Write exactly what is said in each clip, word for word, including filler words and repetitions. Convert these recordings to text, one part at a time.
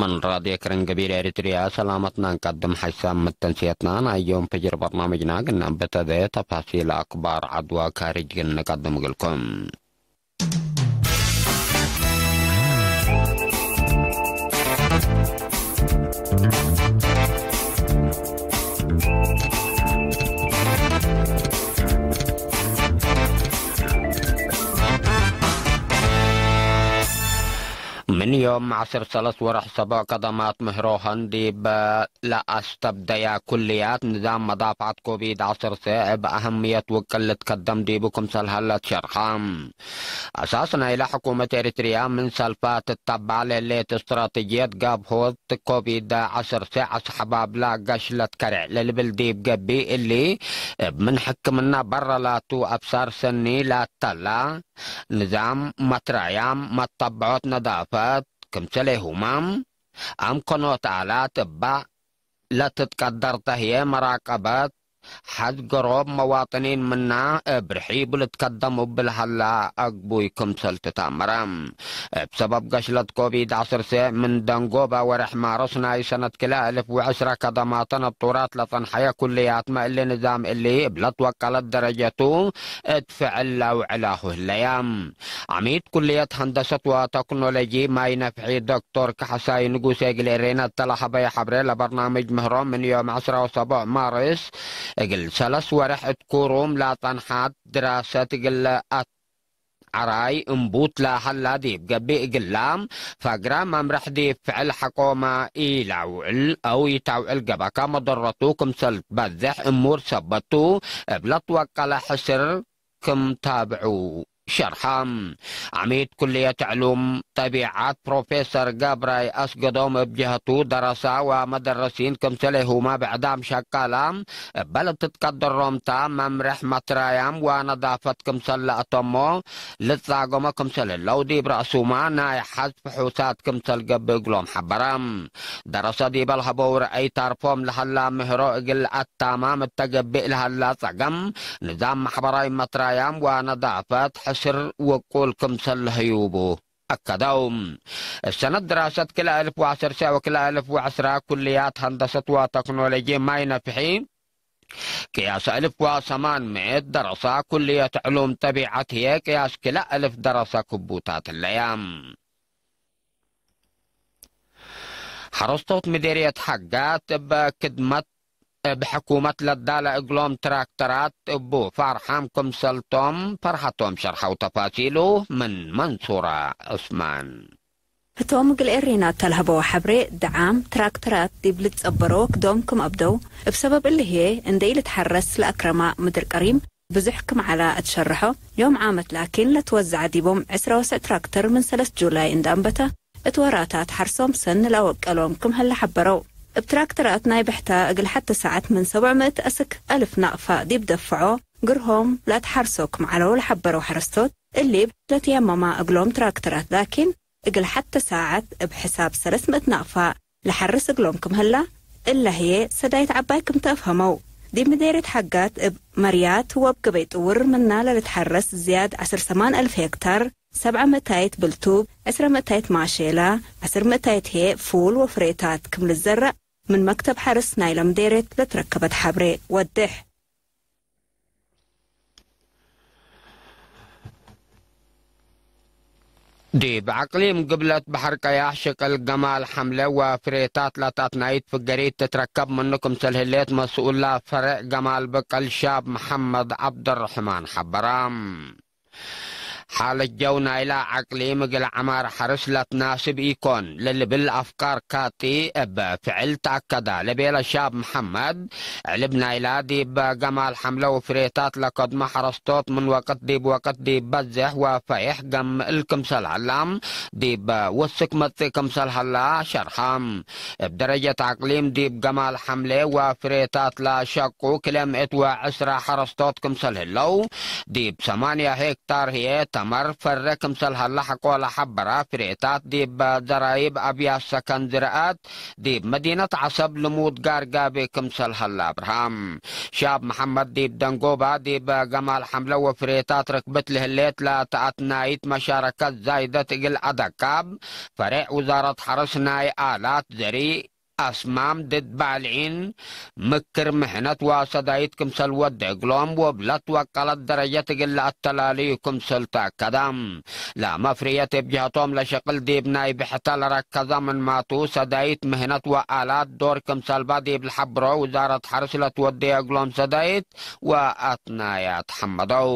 ምን ራድዮ ክርን ገቢል ኤሪትርያ ሰላመትና እንቀድም። ሐይሳም መተንስየትና ናይ ዮም ፈጅር በርናምጅና ግና እንበተደ ተፋሲል አክባር ዐድዋ ካርጅ ግን እንቀድም እግልኩም። ምን ዮም ዐስር ሰለስ ወርሕ ሰቦዕ ቀደማት ምህሮሀን ዲብ ለአስተብደያ ኩልያት ንዛም መዳፍዐት ኮቪድ ዐሰርተ እብ አህምየት ውቅል ልትከደም ዲቡ ክምሰል ሀለት ሸርሐ። አሳስ ናይለ ሕኩመት ኤሪትርያ ምን ሰልፋ ትተባዕ ለህሌት እስትራተጅየት ጋብሆት ኮቪድ ዐሰርተ አስሐባብላ ገሽለት ከርዕ ለልብል ዲብ ገብእ እሊ እብ ምን ሕክምና በረ ላቱ አብሳር ሰኒ ላተላ ንዛም መትራያም መተበዖት ነዳፈት ክምሰሌሁማ አምከኖት አላት እባ ለትትቀደር ተህዬ መራቀበት ሐድ ገሮብ መዋጥኒን ምና እብ ርሒቡ ልትከደም እብ ለሀላ አግቡይ ክምሰል ትታመረ። እብ ሰበብ ገሽለት ኮቪድ ዐሰርተ ምን ደንጎበ ወርሕ ማርስ ናይ ሰነት ክልኤ እልፍ ወዕስረ ከደማተ ነብጡራት ለጸንሐየ ኩልያትመ እሊ ንዛም እሊ እብ ለትወቀለት ደረጀቱ እት ፍዕል ለአውዕላሁ ህለየ። ዐሚድ ኩልየት ሀንደሰት ወተክኖሎጂ ማይ ነፍሒ ዶክቶር ካሕሳይ ንጉሴ እግል ኤሬነ እተ ለሀበየ ሐብሬ ለበርናምጅ ምህሮ ምን ዮም ዐስራ ወሰቦዕ ማርስ እግል ሰለስ ወርሕ እት ኩሩም ለጸንሐት ድራሰት እግል አትዐራይ እምቡት ለሀላ ዲብ ገብእ እግላ ፈግረ መምርሕ ዲብ ፍዕል ሐቆመ ኢለአውዕል አው ኢተአውዕል ገብአከ መደረቱ ክምሰል ትበዜሕ እሙር ሰበት ቱ እብ ለትወቀለ ሕስር ክም ታብዑ ሸርሐ። ዐሚድ ኩልየት ዕሉም ጠቢዐት ፕሮፌሰር ገብራይ አስገዶም እብ ጀህቱ፣ ደረሰ ወመደረሲን ክምሰሌሁመ ብዕዳም ሸቃላ እበ ለትትቀደሮምታ መምርሕ መትራያም ወነዳፈት ክምሰል ለአተሞ ልትጻገሞ ክምሰል ህለው፣ ዲብ ረአሱመ ናይ ሐዝ ፍሑሳት ክምሰል ገብእ እግሎም ሐበረ። ደረሰ ዲበ ለሀበው ረአይ ታርፎም ለሀላ ምህሮ እግል አታማም እተ ገብእ ለሀላ ጸገም፣ ንዛም መሕበራይ መትራያም ወነዳፈት ሕስር ውቁል ክምሰል ለህዩቡ አከደው። እሰነት ድራሰት ክልኤ እልፍ ወዐሰርተ ወክልኤ እልፍ ወዐስራ ኩልያት ሀንደሰት ወተክኖሎጂ ማይ ነፍሒ ቅያስ እልፍ ወሰማን ምእት ደረሳ፣ ኩልየት ዕሉም ጠቢዐት ህዬ ቅያስ ክልኤ እልፍ ደረሳ ክቡታት ህለያ። ሐረስቶት ምዴርየት ሐጋት እብ ክድመት እብ ሕኩመት ለዳለ እግሎም ትራክተራት እቡ ፋርሓም ክምሰልቶም ፈርሐቶም ሸርሐው። ተፋሲሉ ምን መንሱረ ዑስማን። ህቶም እግል ኤሬናት ተልሀበወ ሐብሬ፣ ደዓም ትራክተራት ዲብ ልትጸበሮ ወክዶም ክም አብደው፣ እብ ሰበብ እሊ ህዬ እንዴ ኢልትሐረስ ለአክረማ ምድር ቀሪም ብዙሕ ክም ዐላ እት ሸርሖ፣ ዮም ዓመት ላኪን ለትወዘዐ ዲቦም ዕስራ ወሰዕ ትራክተር ምን ሰለስ ጁላይ እንደ አንበተ፣ እት ወራታት ሐርሶም ሰኒ ለአወቀሎም ክም ህለ ሐበረው። እብ ትራክተራት ናይ ብሕታ እግል ሐቴ ሳዐት ምን ሰብዕ ምእት አስክ አልፍ ናቅፋ ዲብ ደፍዖ ግርሆም ለአትሐርሶ ክም ዐለው ለሐበረው ሐረስቶት፣ እሊ እብ ለትየመማ እግሎም ትራክተራት ላኪን፣ እግል ሐቴ ሳዐት እብ ሕሳብ ሰለስ ምእት ናቅፋ ለሐርስ እግሎም ክም ህላ፣ እለ ህዬ ሰዳይት ዐባይ ክም ተአፍሀመው። ዲብ ምዴርየት ሐጋት እብ መርያት ወእብ ገበይ ጥውር ምና ለልትሐረስ ዝያድ ዐስር ሰማን አልፍ ሄክታር፣ ሰብዐ ምእታይት ብልቱብ፣ ዕስረ ምእታይት ማሼላ፣ ዐስር ምእታይት ህዬ ፉል ወፍሬታት ክም ልዘረእ፣ ምን መክተብ ሐርስ ናይለ ምዴርየት ለትረከበት ሐብሬ ወድሕ። ዲብ አቅሊም ግብለት በሐር ቀያሕ ሽቅል ገማል ሐምለ ወፍሬታት ለተአትናይት ፍገሪት ትትረከብ ምኑ ክምሰል ህሌት መስኡላ ፈሬዕ ገማል ብቅል ሻብ መሐመድ ዐብደርሕማን ሐበረ። ሓለት ጀው ናይላ አቅሊም እግል ዐማር ሐርስ ለትናስብ ኢኮን ለልብል አፍካር ካጢ እብ ፍዕል ተአከደ ለቤለ ሻብ መሐመድ፣ ዕልብ ናይላ ዲብ ገማል ሐምለ ወፍሬታት ለከድሞ ሐረስቶት ምን ወቅት ዲብ ወቅት ዲብ በዜሕ ወፈይሕ ገምእል ክምሰል ሀላ፣ ዲብ ወስክ መጽእ ክምሰል ሀላ ሸርሐ። እብ ደረጀት አቅሊም ዲብ ገማል ሐምሌ ወፍሬታት ለሸቁ ክልኤ ምእት ወዕስራ ሐረስቶት ክምሰል ህለው፣ ዲብ ሰማንያ ሄክታር ህዬ ዐመር ፈሬ ክምሰል ሀለ ሐቆለ ሐበረ። ፍሬታት ዲብ ዘራይብ አብያት ሰከን ዝርአት ዲብ መዲነት ዐሰብ ልሙድ ጋር ጋቤ ክምሰል ሀለ አብርሃም። ሻብ መሐመድ ዲብ ደንጎባ ዲብ ገማል ሐምለ ወፍሬታት ርክብት ለህሌት ለተአትናይት መሻረከት ዛይደት እግል አደካብ፣ ፈሬዕ ውዛረት ሐርስ ናይ አላት ዘሪእ አስማም ድድ ባልዒን ምክር፣ ምሕነት ወሰዳይት ክምሰል ወደ እግሎም ወብለት ወቀለት ደረጀት እግል ለአተላልዩ ክምሰል ተአከደ። ለመፍርየት እብ ጀሀቶም ለሸቅል ዲብ ናይ ብሕተ ለረከዘ ምንማቱ፣ ሰዳይት ምህነት ወአላት ዶር ክምሰልባ ዲብ ለሐብሮ ውዛረት ሐርስ ለትወደየ እግሎም ሰዳይት ወአትናያት ሐመደው።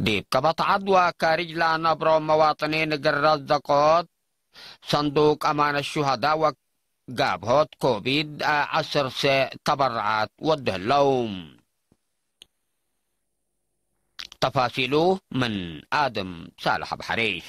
ዲብ ቀበት ዐድ ወካርጅ ለነብሮ መዋጥኒን እግል ረዘቆት ሰንዱቅ አማነት ሹሀዳ ወጋብሆት ኮቪድ ዐስር ሰ ተበረዓት ወዱ ህለው። ተፋሲሉ ምን አድም ሳልሕ አብ ሐሪሽ።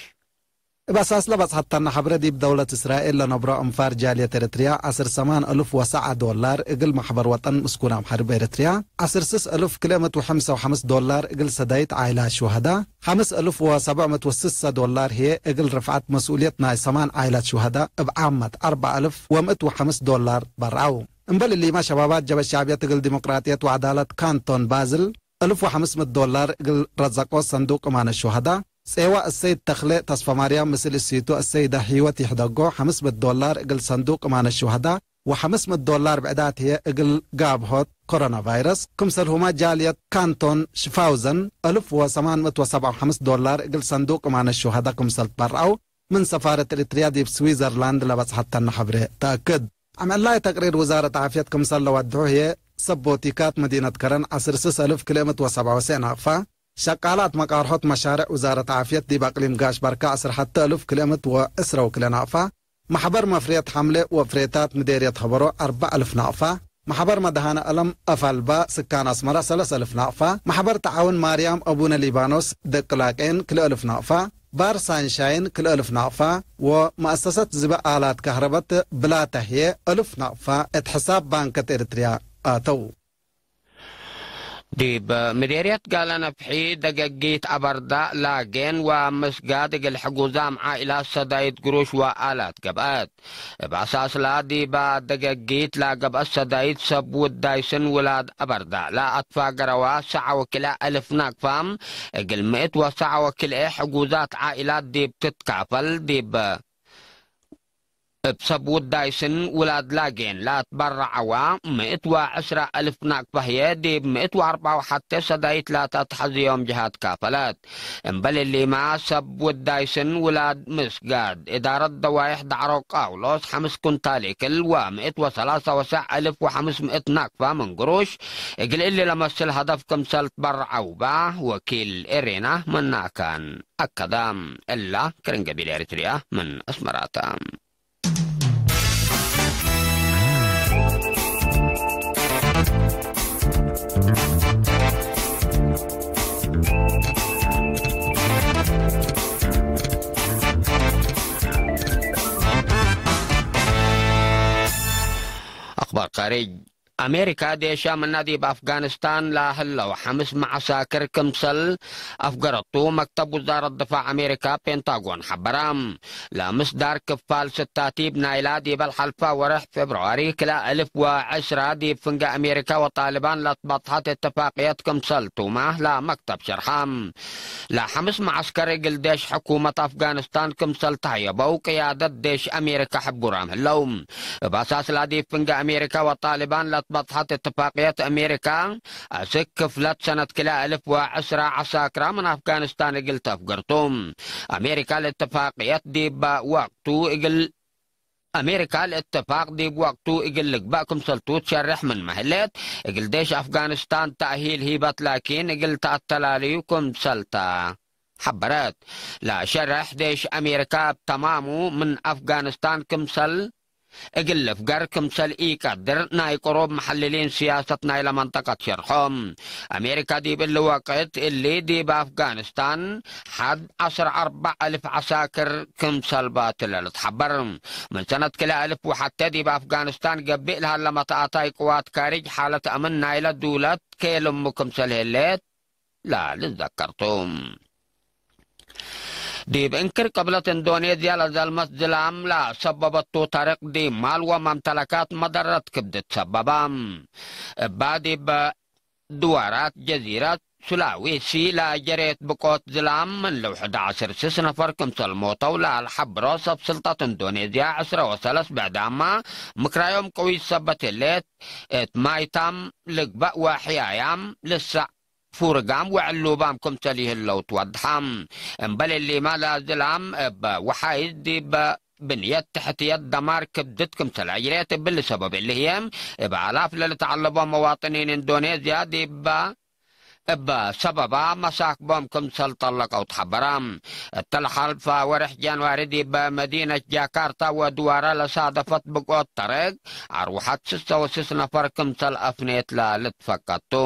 እብ አሳስ ለበጽሐተነ ሐብረ፣ ዲብ ደውለት እስራኤል ለነብሮ አንፋር ጃልየት ኤረትርያ፣ ዐስር ሰማን እልፍ ወሰዓ ዶላር እግል መሕበር ወጠን ምስኩን አምሐርብ ኤረትርያ፣ ዐስር ስስ እልፍ ክልኤ ምእት ወሐምሳ ወሐምስ ዶላር እግል ሰዳይት ዓይላት ሹሀዳ፣ ሐምስ እልፍ ወሰብዕ ምእት ወስሰ ዶላር ህዬ እግል ርፍዐት መስኡልየት ናይ ሰማን ዓይላት ሹሀዳ፣ እብ ዓመት አርበዕ እልፍ ወምእት ወሐምስ ዶላር በርዐው። እምበል እሊመ፣ ሸባባት ጀበ ሻዕብየት እግል ዲሞቅራጥየት ወዐዳለት ካንቶን ባዝል፣ እልፍ ወሐምስ ምእት ዶላር እግል ረዘቆ ሰንዱቅ እማነት ሹሀዳ፣ ጼዋ እሰይድ ተክሌ ተስፈማርያም ምስል እሲቱ እሰይደ ህይወት ይሕደጎ፣ ሐምስ ምእት ዶላር እግል ሰንዱቅ እማነት ሹሀዳ፣ ወሐምስ ምእት ዶላር ብዕዳት ህዬ እግል ጋብሆት ኮሮና ቫይረስ፣ ክምሰልሁመ ጃልየት ካንቶን ሽፋውዘን፣ እልፍ ወሰማን ምእት ወሰብዓ ወሐምስ ዶላር እግል ሰንዱቅ እማነት ሹሀዳ ክምሰል ትበርዐው፣ ምን ሰፋረት ኤሪትርያ ዲብ ስዊዘርላንድ ለበጽሐተነ ሐብሬ ተአክድ። አምዕላይ ተቅሪር ውዛረት ዓፍየት ክምሰል ለወድሑ ህዬ፣ ሰብ ቦቲካት መዲነት ከረን ዐስር ስስ እልፍ ክልኤ ምእት ወሰብዓ ወሰዕ ናቅፋ፣ ሸቃላት መቃርሖት መሻሬዕ ውዛረት ዓፍየት ዲብ አቅሊም ጋሽ በርካ ዐስር ሐቴ እልፍ ክልኤ ምእት ወዕስረ ወክልኤ ናቅፋ፣ መሕበር መፍርየት ሐምሌ ወፍሬታት ምዴርየት ሀበሮ አርበዕ እልፍ ናቅፋ፣ መሕበር መድሃነ አለም አፍ አልባ ስካን አስመረ ሰለስ እልፍ ናቅፋ፣ መሕበር ተዓውን ማርያም አቡነ ሊባኖስ ደቅላቄን ክልኤ እልፍ ናቅፋ፣ ባር ሳንሻይን ክልኤ እልፍ ናቅፋ፣ ወመአሰሰት ዝበ አላት ከህረበት ብላተ ህዬ እልፍ ናቅፋ እት ሕሳብ ባንከት ኤሪትርያ አተው። ዲብ ምዴርየት ጋለ ነፍሒ ደገጊት አበርዳእ ላጌን ወምስጋድ እግል ሕጉዛም ዓኢላት ሰዳይት ግሩሽ ወአላት ገብአት። እብ አሳስላ ዲበ ደገጊት ለገብአት ሰዳይት ሰብ ውዳይ ስን ውላድ አበርዳእ ለአትፋገረዋ ሰዐ ወክልኤ እልፍ ናቅፋ እግል ምእት ወሰዐ ወክልኤ ሕጉዛት ዓኢላት ዲብ ትትካፈል ዲብ እብ ሰብ ውዳይ ስን ውላድ ላጌን ለአትበረዐዋ ምእት ወዕስረ እልፍ ናቅፋ ህዬ፣ ዲብ ምእት ወአርበዓ ወሐቴ ሰዳይት ላተ ተሐዝዮም ጀሃት ካፈለት። እምበል እሊመ፣ ሰብ ውዳይ ስን ውላድ ምስጋድ፣ እዳረት ደዋይሕ ዳዕሮ ቃውሎስ፣ ሐምስ ኩንታል እክል ወምእት ወሰላሳ ወሰዕ እልፍ ወሐምስ ምእት ናቅፋ ምን ግሩሽ፣ እግል እሊ ለመስል ሀደፍ ክምሰል ትበረዐውባ፣ ወኪል ኤሬና መናካን አከደ። እላ ክርን ገቢል ኤሪትርያ ምን አስመራተ። አኽባር ካሪጅ። አሜሪካ ዴሻ ምና ዲብ አፍጋኒስታን ለህለው ሐምስ መዓሳክር ክምሰል አፍገረቱ መክተብ ውዛረት ድፋዕ አሜሪካ ፔንታጎን ሐበረ። ለምስዳር ክፋል ስታቲብ ናይላ ዲበ ለሐልፋ ወርሕ ፌብርዋሪ ክልኤ እልፍ ወዕስራ ዲብ ፍንጌ አሜሪካ ወጣሊባን ለትበጽሐት እትፋቅየት ክምሰል ቱመ ለመክተብ ሸርሐ። ለሐምስ መዓስከር እግል ዴሽ ሕኩመት አፍጋኒስታን ክምሰል ተህየበው ቅያደት ዴሽ አሜሪካ ሕቡራም ህለው። እብ አሳስ ለዲብ ፍንጌ አሜሪካ ወጣሊባን ለትበጽሐት እትፋቅየት አሜሪካ፣ አስክ ክፍለት ሰነት ክልኤ እልፍ ወዕስራ ዐሳክራ ምን አፍጋኒስታን እግል ተፍግር ቱ። አሜሪካ ለእትፋቅየት ዲብ ወቅቱ እግል፣ አሜሪካ ለእትፋቅ ዲብ ወቅቱ እግል ልግበእ ክምሰልቱ ትሸሬሕ ምንመ ህሌት፣ እግል ዴሽ አፍጋኒስታን ተእሂል ሂበት ላኪን እግል ተአተላልዩ ክምሰልተ ሐበረት። ለሸሬሕ ዴሽ አሜሪካ እብ ተማሙ ምን አፍጋኒስታን ክምሰል እግል ልፍገር ክምሰል ኢቀድር፣ ናይ ቅሩብ መሐልሊን ስያሰት ናይለ መንጠቀት ሸርሖ። አሜሪካ ዲብ እሊ ወቅት እሊ ዲብ አፍጋኒስታን ሐድ ዐስር አርበዕ እልፍ ዐሳክር ክምሰል ባትለ ልትሐበር። ምን ሰነት ክልኤ እልፍ ወሐቴ ዲብ አፍጋኒስታን ገብእ ለሀለ መትአታይ ቅዋት ካሪጅ ሓለት አምን ናይለ ዱለት ኬልሙ ክምሰል ህሌት ለልዘከርቱ። ዲብ እንክር ቅብለት እንዶኔዝያ ለዘልመት ዝላም ለሰበበቱ ተርቅ ዲብ ማል ወመምተለካት መደረት ክብድ ትሰበባ። እባ ዲብ ድዋራት ጀዚረት ሱላዌሲ ለጀሬት ብቆት ዝላም ምን ልውሕድ ዐስር ስስ ነፈር ክምሰል ሞተው ለአልሐብሮ ሰብ ስልጠት እንዶኔዝያ ዕስረ ወሰለስ ብዕዳማ ምክራዮም ቅዊት ሰበት ህሌት እት ማይታም ልግበእ ወሕያያም ልሰዕ ፉርጋም ወዕሉባም ክምሰል ይህለው ትወድሐ። እምበል እሊመ ለዝላም እብ ወሓይዝ ዲብ ብንየት ትሕትየት ደማር ክብድት ክምሰል አጅሬት እብሊ ሰበብ እሊ ህዬ እብ አላፍ ለልትዐለቦ መዋጥኒን እንዶኔዝያ ዲብ እብ ሰበባ መሳክቦም ክምሰል ጠለቀው ተሐበረ። እተ ለሐልፈ ወርሕ ጃንዋሪ ዲብ መዲነት ጃካርታ ወድዋረ ለሳደፈት ብቆት ተርግ አርወሐት ስሰ ወስስ ነፈር ክምሰል አፍኔት ለልትፈቀድ ቱ።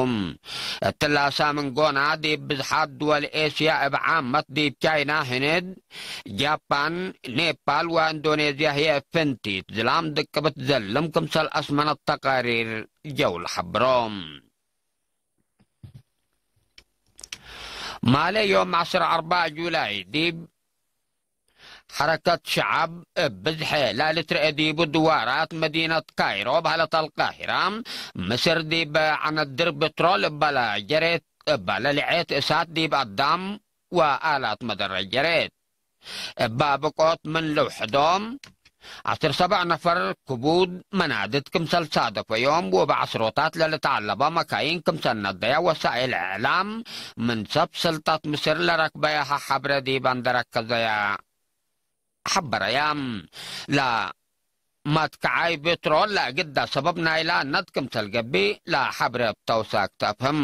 እትለ ሳምን ጎና ዲብ ብዝሓት ድወል ኤስያ እብ ዓመት ዲብ ቻይና፣ ህንድ፣ ጃፓን፣ ኔፓል ወእንዶኔዝያ ህዬ ፍንቲት ዝላም ድቅብት ዘልም ክምሰል አስመነት ተቃሪር ጀው ለሐብሮ። ማሌ ዮም ዐስር አርበዕ ጁላይ ዲብ ሐረከት ሸዐብ እብ ብዝሐ ለልትረኤ ዲቡ ድዋራት መዲነት ካይሮ በህለት አልቃሂራ፣ ምስር ዲብ ዐነት ድር ብትሮል እበ ለጀሬት፣ እበ ለልዔት እሳት ዲብ አዳም ወአላት መደረት ጀሬት። እበ ብቆት ምን ልውሕዶም ዐስር ሰብዕ ነፈር ክቡድ መናድድ ክምሰል ሳደፈዮም ወበዐስሮታት ለልትዐለበ መካይን ክምሰል ነደያ ወሳኤል እዕላም ምን ሰብ ስልጠት ምስር ለረክበያሀ ሐብረ ዲብ አንደረከዘያ ሐበረያ። ለመትከዓይ ቤትሮል ለእግዳ ሰበብ ናይላ ነድ ክምሰል ገብእ ለሐብረ እብ ተውሳክ ተአፍህም።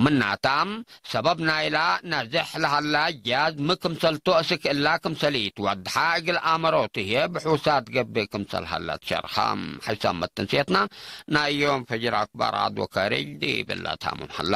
ምናታም፣ ሰበብ ናይላ ናዝሕ ለሀላ ጃዝ ሚ ክምሰልቱ እስክ እላ ክምሰል ኢትወድሐ እግል አመሮት ህዬ ብሑሳት ገብእ ክምሰል ሀለ ትሸርሐ። ሐይሳም መትንሴትና ናይ ዮም ፈጅር አክባር ዐድ ወካርጅ ዲብለ ታምም ሀላ።